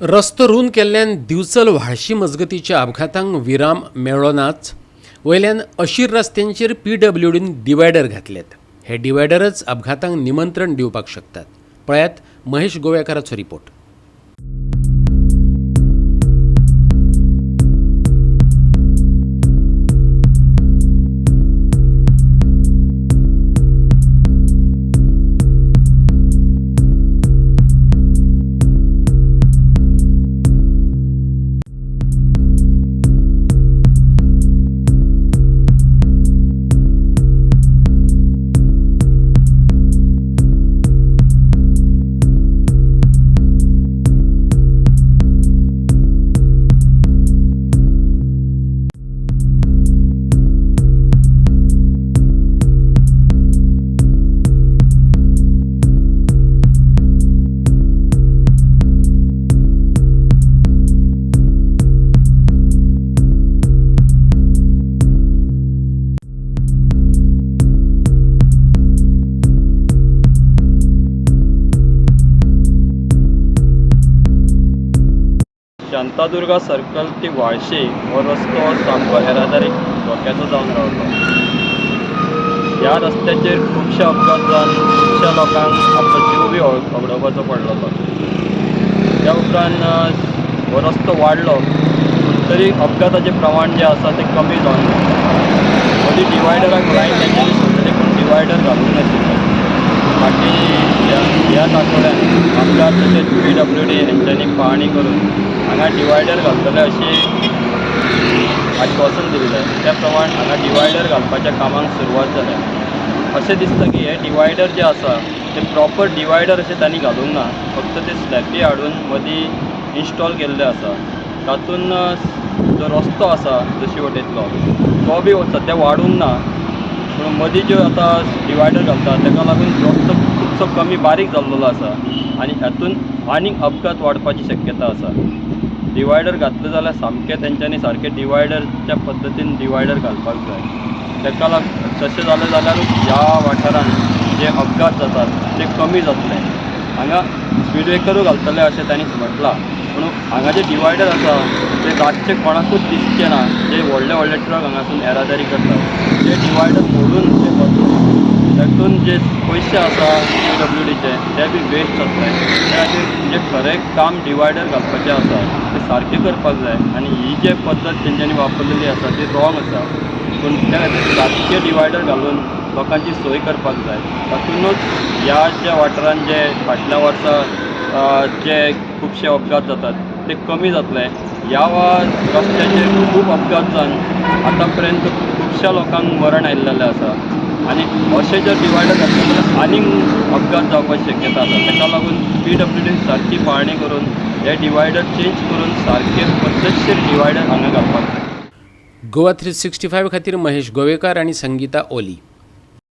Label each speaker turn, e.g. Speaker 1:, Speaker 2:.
Speaker 1: रस्तो रूंद केल्ल्यान दिवचल व्हाळशी मजगतीच्या अपघातांक विराम मेळ्ळो नाच. वयल्यान अशीर रस्त्यांचेर पीडब्ल्यूडीन डिवायडर घातल्यात. हे डिवायडरच अपघातांक निमंत्रण दिवपाक शकतात. पळयात महेश गोवेकाराचो रिपोर्ट.
Speaker 2: शांतादुर्गा सर्कल ते व्हाळशी हो रस्तो सामको येरादारीक धोक्याचो जावन रावलो. ह्या रस्त्याचेर खुबशे अपघात जावन खुबश्या लोकांक आपलो जीव बी वगडावपाचो पडलो. त्या उपरांत हो रस्तो वाडलो पूण तरी अपघाताचें प्रमाण जें आसा तें कमी जावन ना. मदीं डिवायडराक लायन तेंच्यांनी सोदलेली पूण डिवायडर घालूंक नाशिल्ले. बाकी ह्याच आठवड्यान आमदार तशेंच पीडब्ल्यूडी हेंच्यांनी पाहणी करून हांगा डिवायडर घालतले अशी आश्वासन दिल्लें. त्या प्रमाण हांगा डिवायडर घालपाच्या कामाक सुरवात जाल्या. अशें दिसता की हे डिवायडर जे आसा ते प्रॉपर डिवायडर अशें तांणी घालूंक ना, फक्त ते स्लॅपी हाडून मदीं इन्स्टॉल केल्ले आसा. तातूंत जो रस्तो आसा जशी वटेंतलो तो बी सद्या वाडूंक ना, पूण मदीं ज्यो आतां डिवायडर घालता ताका लागून रस्तो खुबसो कमी बारीक जाल्लो आसा आनी हातूंत आनीक अपघात वाडपाची शक्यता आसा. डिवायडर घातले जाल्यार सामकें तेंच्यांनी सारकें डिवायडरच्या पद्दतीन डिवायडर घालपाक जाय. ताका लागून तशें जालें जाल्यारूच ह्या वाठारांत जे अपघात जातात ते कमी जातले. हांगा स्पीड ब्रेकरूय घालतले अशें तांणी म्हटलां, पूण हांगा जे डिवायडर आसा ते रातचे कोणाकूच दिसचे ना. जे व्हडले व्हडले ट्रक हांगासून येरादारी करतात ते डिवायडर मोडून ते वतले. तातूंत जे पयशे आसा पीडब्ल्यूडीचे ते बी वेस्ट जातले. त्या खातीर जे खरें काम डिवायडर घालपाचें आसा तें सारकें करपाक जाय आनी ही जे पद्दत तेंच्यांनी वापरलेली आसा ती रॉंग आसा. पूण त्या खातीर सारकें डिवायडर घालून लोकांची सोय करपाक जाय. तातूंतच ह्या ज्या वाठारांत जे फाटल्या वर्सा जे खुबशे अपघात जातात ते कमी जातले. ह्या रस्त्याचेर खूब अपघात जावन आतां पर्यंत खुबश्या लोकांक मरण आयिल्लें आसा आनी अशें जर डिवायडर घातले जाल्यार आनीक अपघात जावपाची शक्यता आसा. ताका लागून पीडब्ल्यूडी सारकी पाहणी करून हे डिवायडर चेंज करून सारके पद्दतशीर डिवायडर हांगा घालपाक जाय.
Speaker 1: गोवा 365 खातीर महेश गोवेकार आनी संगीता ओली.